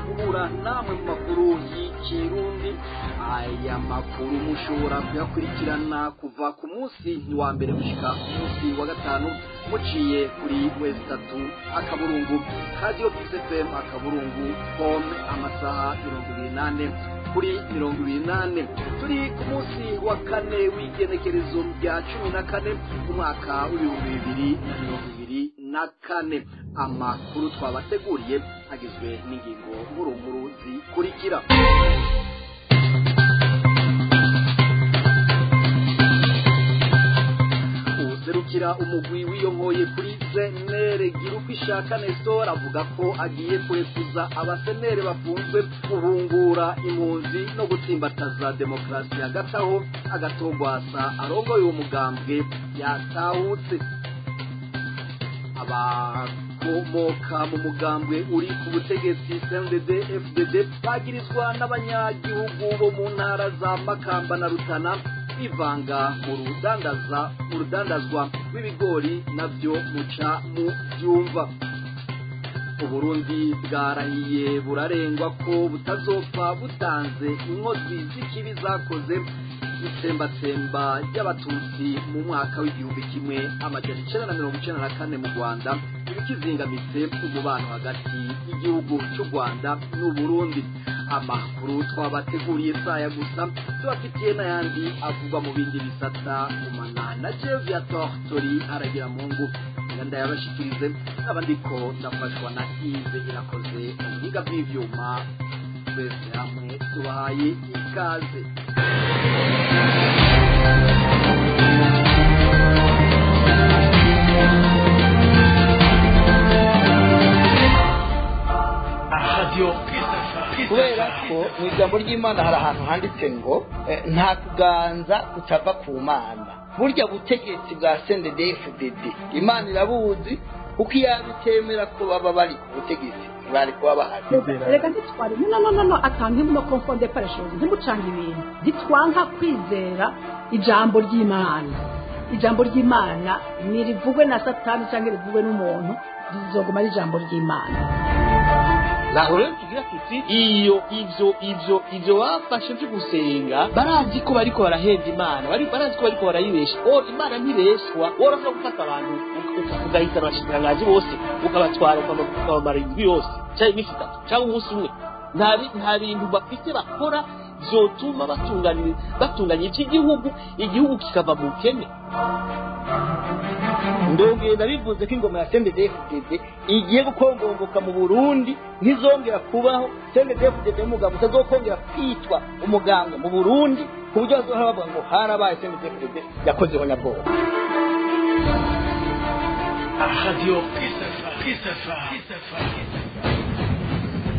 guhura namwe mu makuru y'ikirundi. Aya makuru mushobora kuyakurikirana kuva ku munsi wa mbere gushika ku munsi wa gatanu muciye kuri www akaburungu radio PSFM akaburungu com, amasaha 24 kuri 24. Turi ku munsi wa kane w'igenekerezo rya 14 umwaka w'2024. Amakuru twabateguriye agizwe n'ingingo nkuru nkuru zikurikira. Userukira umugwi wiyonkoye kuri Senere Girukwishaka Nestor avuga ko agiye kurekuza abasenere bafunzwe, guhungura impunzi no gutsimbataza demokarasi. Hagati aho Agatogwasa arongoye uwo mugambwe yatahutse. Abakomoka mu mugambwe uri ku butegetsi CNDD FDD bagirizwa n'abanyagihugu bo mu ntara za Makamba na Rutana bivanga mu rudandazwa rw'ibigori, navyo muca mu byumva. Uburundi bwarahiye burarengwa ko butazopfa butanze inkozi z'ikibi zakoze itsembatsemba ry'abatutsi mu mwaka w'1994 mu Rwanda, ibikizingamitse umubano hagati y'igihugu cy'u Rwanda n'Uburundi. Amakuru twabateguriye saya gusa, tubafitiye n'ayandi avugwa mu bindi bisata. Umana na Viator Tori aragira mungu ndayabashikirize, abandiko ndafashwa na Yves Irakoze mu buhinga bw'ivyuma. Twese hamwe tubahaye ikaze. Kubera ko mu ijambo ry'Imana hari ahantu handitse ngo nta kuganza kutava ku Mana. Burya butegetsi bwa CNDD-FDD Imana irabuzi, kuko iyo bitemera ko baba bari ku butegetsi bari kuba bahari. Reka ntitware no no no no atange mu confonde parashozi, ntimucange ibintu. Ntitwanka kwizera ijambo ry'Imana. Ijambo ry'Imana nirivugwe na Satani cyangwa rivugwe n'umuntu, rizoguma ari ijambo ry'Imana. Naho rero tugira tuti iyo ivyo bafashe vyo gusenga, barazi ko bariko barahenda Imana, barazi ko bariko barayibesha. Or Imana ntibeshwa. Worashobora gufata abantu ugahitana abashikiranganji bose ukabatwara ukabamara indwi yose canke iminsi itatu canke umunsi umwe. Nta bintu bafite bakora vyotuma batunganya ivy'igihugu, igihugu kikava mu bukene. Ndongeye ndabivuze ko ingoma ya CNDD-FDD igiye gukongomboka mu Burundi, ntizongera kubaho. CNDD-FDD umugambwe utazokongera kwitwa umugambwe mu Burundi, ku buryo bazohora bavuga ngo harabaye CNDD-FDD yakozeho nyabwoba. Radio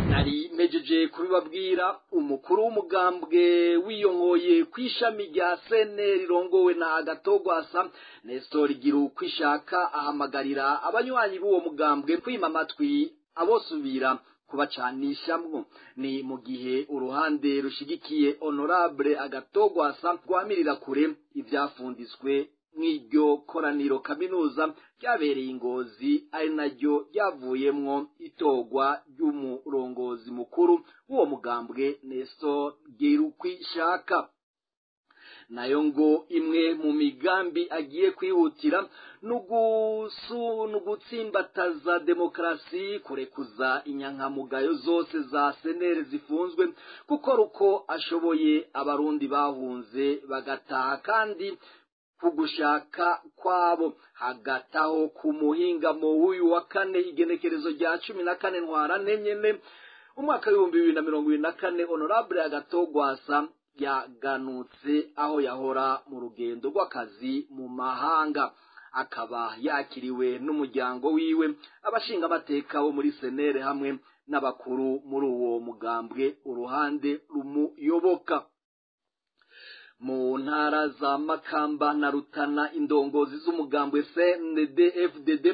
Nari mejeje kubibabwira, umukuru w'umugambwe wiyonkoye kwishami rya CNL rirongowe na Agatogwasa Nestor Girukwishaka ahamagarira abanywanyi b'uwo mugambwe kwima amatwi abosubira kubacanishamwo. Ni mu gihe uruhande rushigikiye Honorable Agatogwasa rwamirira kure ivyafunditswe mw'iryo koraniro kaminuza ryabereye Ingozi, ari naryo ryavuyemwo itorwa ry'umurongozi mukuru w'uwo mugambwe Nestor Girukwishaka. Nayo ngo imwe mu migambi agiye kwihutira nugutsimbataza demokarasi, kurekuza inyankamugayo zose za senere zifunzwe, gukora uko ashoboye abarundi bahunze bagataha kandi kugushaka kwabo. Hagataho ku muhingamo w'uyu wa kane igenekerezo rya 14 ntwarante nyene umwaka w'2024, Honorable Agatogwasa yaganutse aho yahora mu rugendo rw'akazi mu mahanga, akaba yakiriwe n'umuryango wiwe, abashinga amateka bo muri senere hamwe n'abakuru muri uwo mugambwe uruhande rumuyoboka. Mu ntara za Makamba na Rutana, indongozi z'umugambwe CNDD FDD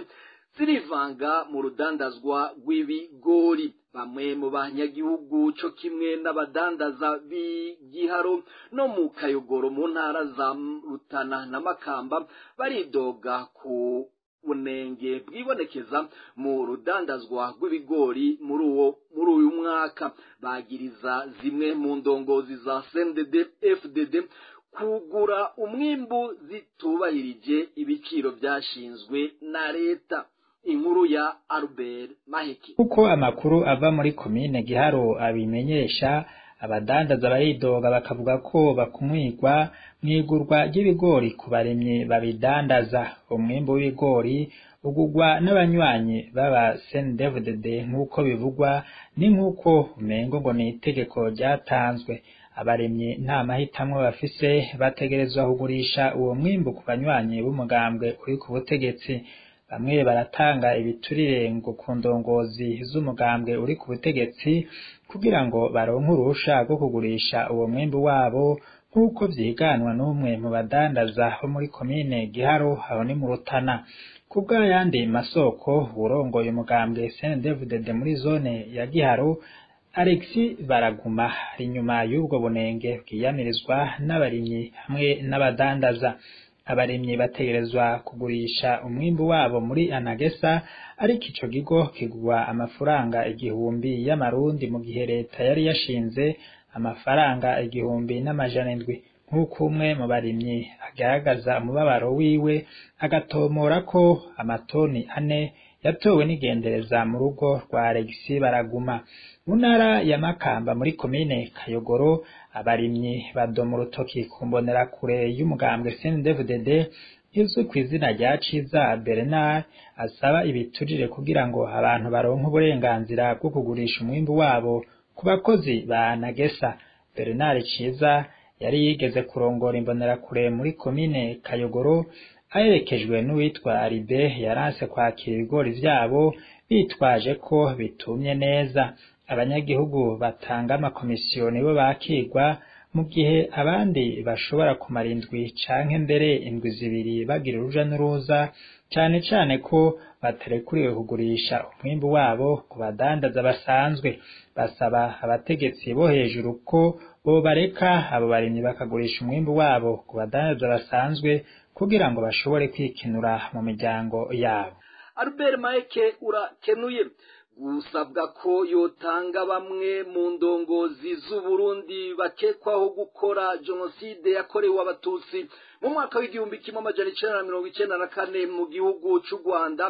zirivanga mu rudandazwa rw'ibigori. Bamwe mu banyagihugu co kimwe n'abadandaza b'igiharo no mu Kayogoro mu ntara za Rutana na Makamba baridoga ku bunenge bwibonekeza mu rudandazwa rw'ibigori muri uyu mwaka. Bagiriza zimwe mu ndongozi za CNDD FDD kugura umwimbu zitubahirije ibiciro byashinzwe na leta. Inkuru ya Albert Maheki. Kuko amakuru ava muri komine Giharo abimenyesha, abadandaza baridoga bakavuga ko bakumwigwa mwigurwa ry'ibigori ku barimyi babidandaza. Umwimbu w'ibigori ugugwa n'abanywanyi baba CNDD-FDD nk'uko bivugwa, ni nk'uko umengo ngo ni itegeko ryatanzwe. Abarimyi nta mahitamwo bafise, bategerezwa kugurisha uwo mwimbu ku banywanyi b'umugambwe uri ku butegetsi. Bamwe baratanga ibiturire ngo ku ndongozi z'umugambwe uri ku butegetsi kugira ngo baronke uruhusha rwo kugurisha uwo mwimbu wabo, nk'uko vyiganwa n'umwe mu badandaza bo muri komine Giharo, aho ni mu Rutana. Kubw'ayandi masoko, uwurongoye umugambwe CNDD-FDD muri zone ya Giharo, Alexis Baraguma, ari inyuma y'ubwo bunenge bwiyamirizwa n'abarimyi hamwe n'abadandaza. Abarimyi bategerezwa kugurisha umwimbu wabo muri Anagesa, ariko ico kigo kigura amafaranga 1000 y'amarundi mu gihe leta yari yashinze amafaranga 1700. Nk'uko umwe mu barimyi agaragaza umubabaro wiwe, agatomora ko amatoni 4 yatowe n'igendereza mu rugo rwa Alexis Baraguma. Mu ntara ya Makamba muri komine Kayogoro, abarimyi badoma urutoki ku mbonerakure y'umugambwe CNDD-FDD izwi ku izina rya Ciza Bernard, asaba ibiturire kugira ngo abantu baronke uburenganzira bwo kugurisha umwimbu wabo ku bakozi ba Anagesa. Bernard Ciza yari yigeze kurongora imbonerakure muri komine Kayogoro, aherekejwe n'uwitwa Aribe, yaranse kwakira ibigori vyabo bitwaje ko bitumye neza. Abanyagihugu batanga amakomisiyo nibo bakirwa, mu gihe abandi bashobora kumara indwi canke mbere indwi 2 bagira uruja n'uruza, cane cane ko batarekuriwe kugurisha umwimbu wabo ku badandaza basanzwe. Basaba abategetsi bo hejuru ko bobareka abo barimyi bakagurisha umwimbu wabo ku badandaza basanzwe kugira ngo bashobore kwikinura mu miryango yabo. Albert Maeke urakenuye. Gusabwa ko yotanga bamwe mu ndongozi z'Uburundi bakekwaho gukora jenoside yakorewe abatutsi mu mwaka w'1994 mu gihugu c'u Rwanda,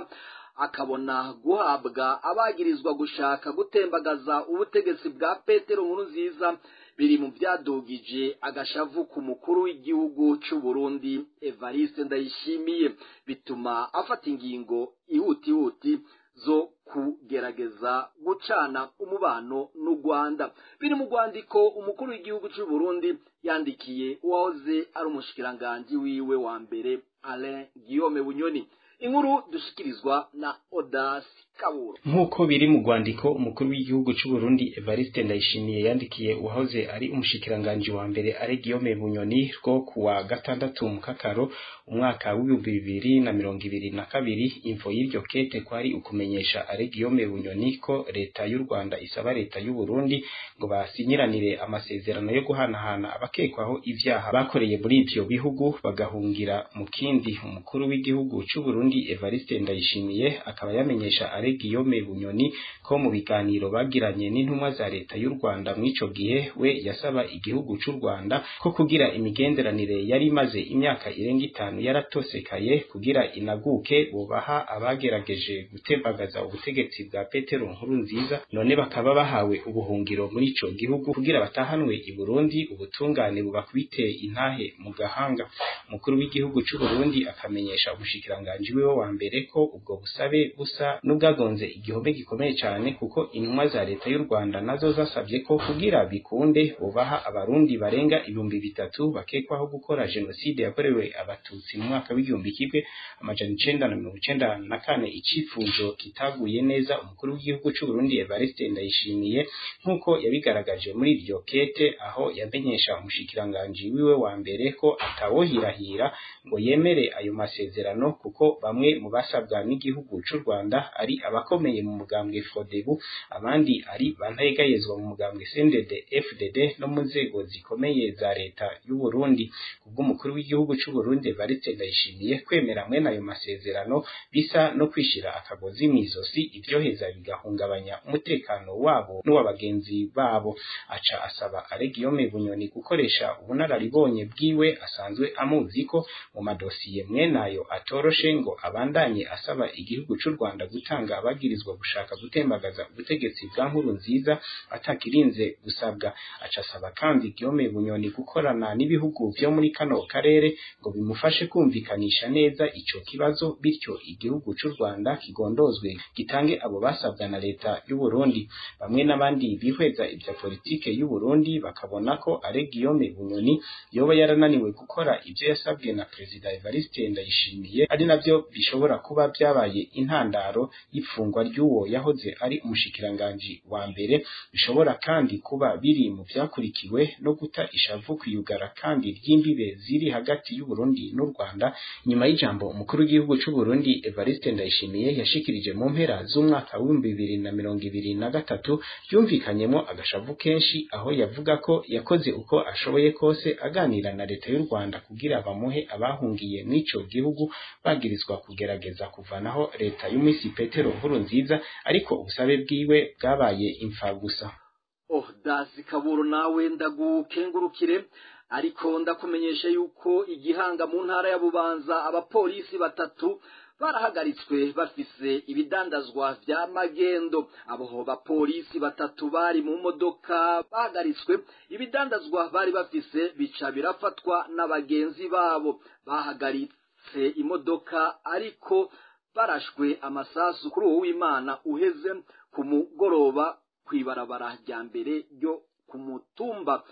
akabona guhabwa abagirizwa gushaka gutembagaza ubutegetsi bwa Petero Nkurunziza, biri mu byadugije agashavu ku mukuru w'igihugu c'u Burundi Evariste Ndayishimiye, bituma afata ingingo ihutihuti zo kugerageza gucana umubano n'u Rwanda. Biri mu rwandiko umukuru w'igihugu c'u Burundi yandikiye uwahoze ari umushikiranganji wiwe wa mbere Alain Guillaume Bunyoni. Inkuru dushikirizwa na Odas Kaburo. Nk'uko biri mu rwandiko umukuru w'igihugu c'u Burundi Evariste Ndayishimiye yandikiye uwahoze ari umushikiranganji wa mbere Alain Guillaume Bunyoni rwo kuwa gatandatu Mukakaro umwaka w'2022, imvo y'iryo kete kwari ukumenyesha Alain Guillaume Bunyoni ko leta y'u Rwanda isaba leta y'u Burundi ngo basinyiranire amasezerano yo guhanahana abakekwaho ivyaha bakoreye muri ivyo bihugu bagahungira mu kindi. Umukuru w'igihugu c'u Burundi Evariste Ndayishimiye akaba yamenyesha Alain Guillaume Bunyoni ko mu biganiro bagiranye n'intumwa za leta y'u Rwanda mw'ico gihe we yasaba igihugu c'u Rwanda ko kugira imigenderanire yari imaze imyaka irenga 5 yaratosekaye kugira inaguke bubaha abagerageje gutembagaza ubutegetsi bwa Petero Nkurunziza, none bakaba bahawe ubuhungiro muri ico gihugu kugira batahanwe i Burundi ubutungane bubakubite intahe mu gahanga. Umukuru w'igihugu c'u Burundi akamenyesha umushikiranganji wiwe wa mbere ko ubwo busabe busa n'ubwagonze igihome gikomeye cyane, kuko intumwa za leta y'u Rwanda nazo zasabye ko kugira bikunde bubaha abarundi barenga 3000 bakekwaho gukora jenoside yakorewe abatutsi mu mwaka w'1994, icifuzo kitaguye neza umukuru w'igihugu c'u Burundi Evariste Ndayishimiye nk'uko yabigaragaje muri iryo kete, aho yamenyesha umushikiranganji wiwe wa mbere ko atawohirahira ngo yemere ayo masezerano, kuko bamwe mu basabwa n'igihugu c'u Rwanda ari abakomeye mu mugambwe FRODEBU, abandi ari bantayegayezwa mu mugambwe CNDD FDD no mu nzego zikomeye za leta y'u Burundi. Kubw'umukuru w'igihugu c'u Burundi Evariste Ndayishimiye, kwemera mwene ayo masezerano bisa no kwishira akagozi mw'izosi, ivyoheza bigahungabanya umutekano wabo n'uw'abagenzi babo. Aca asaba Alain Bunyoni gukoresha ubunararibonye bwiwe asanzwe amuzi ko mu madosiye mwenayo atoroshe, ngo abandanye asaba igihugu c'u Rwanda gutanga abagirizwa gushaka gutembagaza ubutegetsi bwa Nkurunziza atakirinze gusabwa. Aca asaba kandi Guillaume Bunyoni gukorana n'ibihugu vyo muri kano karere ngo bimufashe kumvikanisha neza ico kibazo, bityo igihugu c'u Rwanda kigondozwe gitange abo basabwa na leta y'u Burundi. Bamwe n'abandi bihweza ivya politike y'u Burundi bakabona ko Alain Guillaume Bunyoni yoba yarananiwe gukora ivyo yasabwe na Perezida Evariste Ndayishimiye, ari navyo bishobora kuba byabaye intandaro y'ifungwa ry'uwo yahoze ari umushikiranganji wa mbere. Bishobora kandi kuba biri mu vyakurikiwe no guta ishavu kwiyugara kandi ry'imbibe ziri hagati y'u Burundi n'u Rwanda, nyuma y'ijambo umukuru w'igihugu c'u Burundi Evariste Ndayishimiye yashikirije mu mpera z'umwaka w'2023 ryumvikanyemo agashavu kenshi, aho yavuga ko yakoze uko ashoboye kose aganira na leta y'u Rwanda kugira bamuhe abahungiye mw'ico gihugu bagirizwa kugerageza kuvanaho leta y'umisi Petero Nkurunziza, ariko ubusabe bwiwe bwabaye imfagusa. Oh, dasi Kaburo, nawe ndagukengurukire, ariko ndakumenyesha yuko igihanga mu ntara ya Bubanza abapolisi batatu barahagaritswe bafise ibidandazwa vya magendo. Abo bapolisi batatu bari mu modoka bahagaritswe, ibidandazwa bari bafise bica birafatwa n'abagenzi babo. Bahagaritse imodoka ariko barashwe amasasu kuri uwo w'Imana uheze ku mugoroba kw'ibarabara rya mbere ryo ku mutumba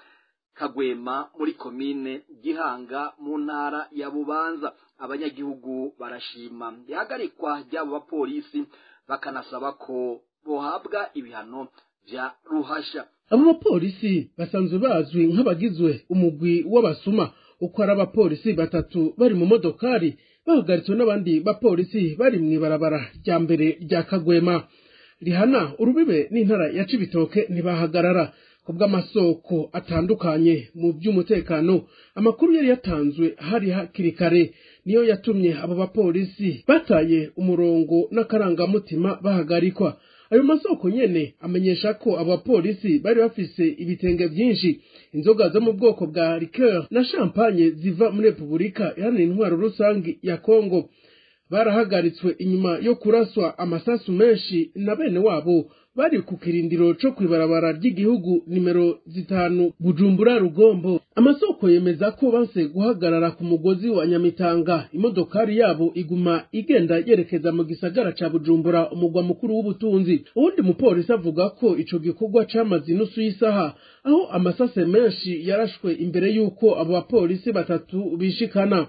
Kagwema muri komine Gihanga mu ntara ya Bubanza. Abanyagihugu barashima ihagarikwa ry'abo bapolisi, bakanasaba ko bohabwa ibihano vya ruhasha. Abo bapolisi basanzwe bazwi nk'abagizwe umugwi w'abasuma. Uko ari abapolisi batatu bari mu modokari bahagaritswe n'abandi bapolisi bari mw'ibarabara rya mbere rya Kagwema rihana urubibe n'intara ya Cibitoke, ntibahagarara. Kubw'amasoko atandukanye mu by'umutekano, amakuru yari yatanzwe hari hakiri kare niyo yatumye abo bapolisi bataye umurongo n'akarangamutima bahagarikwa. Ayo masoko nyene amenyesha ko abo bapolisi bari bafise ibitenge byinshi, inzoga zo mu bwoko bwa liqueur na champagne ziva muri Repubulika Iharanira Intwaro Rusangi ya Kongo. Barahagaritswe inyuma yo kuraswa amasasu menshi na bene wabo bari ku kirindiro co kwibarabara ry'igihugu nimero 5 Bujumbura Rugombo. Amasoko yemeza ko banse guhagarara ku mugozi wa Nyamitanga, imodokari yabo iguma igenda yerekeza mu gisagara ca Bujumbura, umugwa mukuru w'ubutunzi. Uwundi mupolisi avuga ko ico gikorwa camaze inusu y'isaha, aho amasase menshi yarashwe imbere y'uko abo bapolisi batatu bishikana.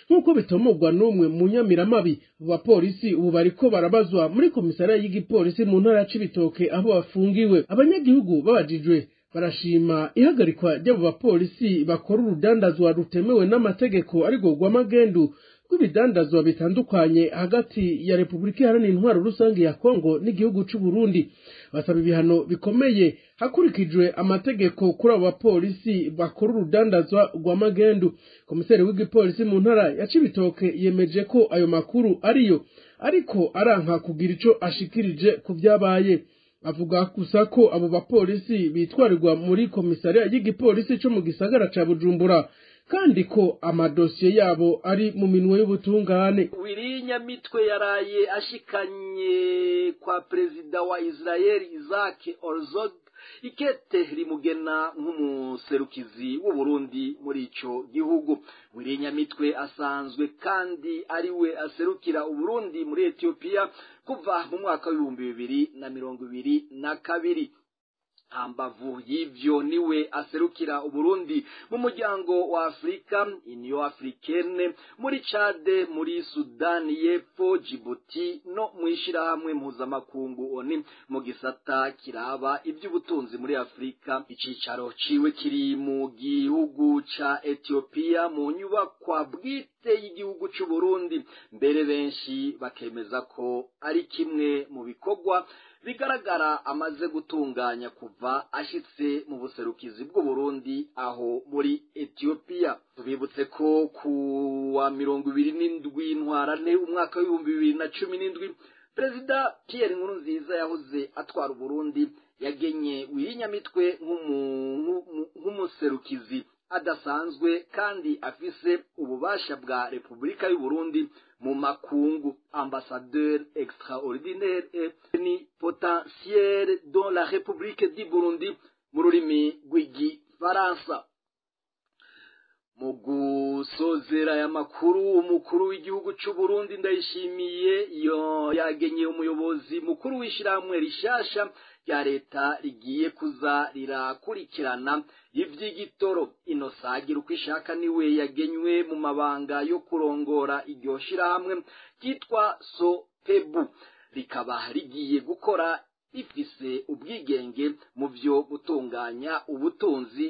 Nk'uko bitomogwa n'umwe mu nyamiramabi, abo bapolisi ubu bariko barabazwa muri komisariya y'igipolisi mu ntara ya Cibitoke aho bafungiwe. Abanyagihugu babajijwe barashima ihagarikwa ry'abo bapolisi bakora urudandazwa rutemewe n'amategeko ariko rw'amagendu rw'ibidandazwa bitandukanye hagati ya Repubulika Iharanira Intwaro Rusange ya Kongo n'igihugu c'u Burundi. Basaba ibihano bikomeye hakurikijwe amategeko kuri abo bapolisi bakora urudandazwa rw'amagendu. Komiseri w'igipolisi mu ntara ya Cibitoke yemeje ko ayo makuru ariyo, ariko aranka kugira ico ashikirije ku vyabaye. Avuga gusa ko abo bapolisi bitwarirwa muri komisariya y'igipolisi co mu gisagara ca Bujumbura, kandi ko amadosiye yabo ari mu minwe y'ubutungane. Wirinyamitwe yaraye ashikanye kwa perezida wa Israel Isaac Herzog ikete rimugena nk'umuserukizi w'u Burundi muri ico gihugu. Wirinyamitwe asanzwe kandi ariwe aserukira u Burundi muri Ethiopia kuva mu mwaka w'2022. Hambavu y'ivyo niwe aserukira Uburundi mu muryango wa Afrika, Union Africaine, muri Chad, muri Sudani y'Epfo, Djibouti no mwishirahamwe mpuzamakungu ONU mu gisata kiraba ivy'ubutunzi muri Afrika. Icicaro ciwe kiri mu gihugu ca Ethiopia mu nyubakwa bwite y'igihugu c'u Burundi. Mbere benshi bakemeza ko ari kimwe mu bikorwa bigaragara amaze gutunganya kuva ashitse mu buserukizi bw'u Burundi aho muri Ethiopia. Tubibutse ko kuwa 27 Ntwarante umwaka w'ibihumbi 2017 Perezida Pierre Nkurunziza yahoze atwara Burundi yagenye Wirinyamitwe nk'umuserukizi adasanzwe kandi afise ububasha bwa Republika y'u Burundi mu makungu, ambassadeur extraordinaire et plénipotentiaire dans la République du Burundi mu rurimi rw'igifaransa. Mu gusozera aya makuru, umukuru w'igihugu c'u Burundi Ndayishimiye yagenye umuyobozi mukuru w'ishirahamwe rishasha rya leta rigiye kuza rirakurikirana ivy'igitoro. Inosagira uko ishaka niwe yagenywe mu mabanga yo kurongora iryo shirahamwe ryitwa Sopebu, rikaba rigiye gukora ifise ubwigenge mu vyo gutunganya ubutunzi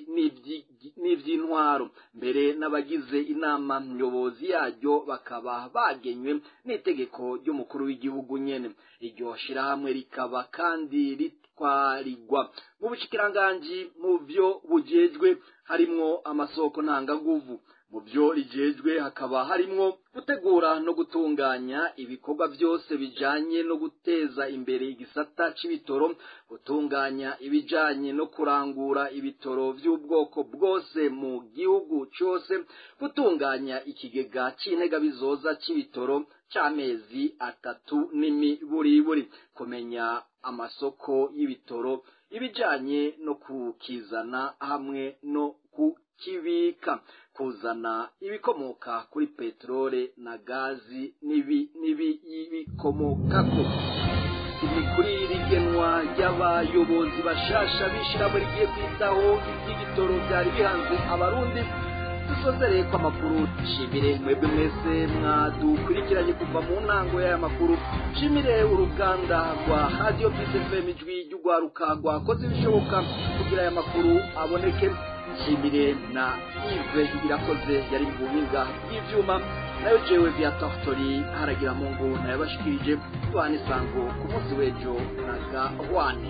n'ivy'intwaro. Mbere n'abagize inama nyobozi yaryo bakaba bagenywe n'itegeko ry'umukuru w'igihugu nyene. Iryo shirahamwe rikaba kandi ritwarirwa mu bushikiranganji mu vyo bujejwe harimwo amasoko ntanganguvu. Mu byo rijejwe hakaba harimwo gutegura no gutunganya ibikorwa byose bijanye no guteza imbere igisata c'ibitoro, gutunganya ibijanye no kurangura ibitoro by'ubwoko bwose mu gihugu cose, gutunganya ikigega c'integabizoza c'ibitoro c'amezi 3 n'imiburiburi, kumenya amasoko y'ibitoro, ibijanye no kukizana hamwe no kukibika, kuzana ibikomoka kuri petrole na gazi n'ibikomokako. Ni kuri rigenwa ry'abayobozi bashasha b'ishirahamwe rigiye kwitaho ivy'igitoro vyari bihanze abarundi. Dusozereye kwa makuru. Shimire mwebwe mwese mwadukurikiranye kuva mu ntango y'aya makuru. Shimire uruganda rwa Radio Peace FM ijwi ry'ugwaruka rwakoze ibishoboka kugira aya makuru aboneke. Shimire na Yves Irakoze yari mu buhinga bw'ivyuma, nayo jewe Viatortori haragira Mungu nayabashikirije. Tuhane isango ku munsi w'ejo na gahwane.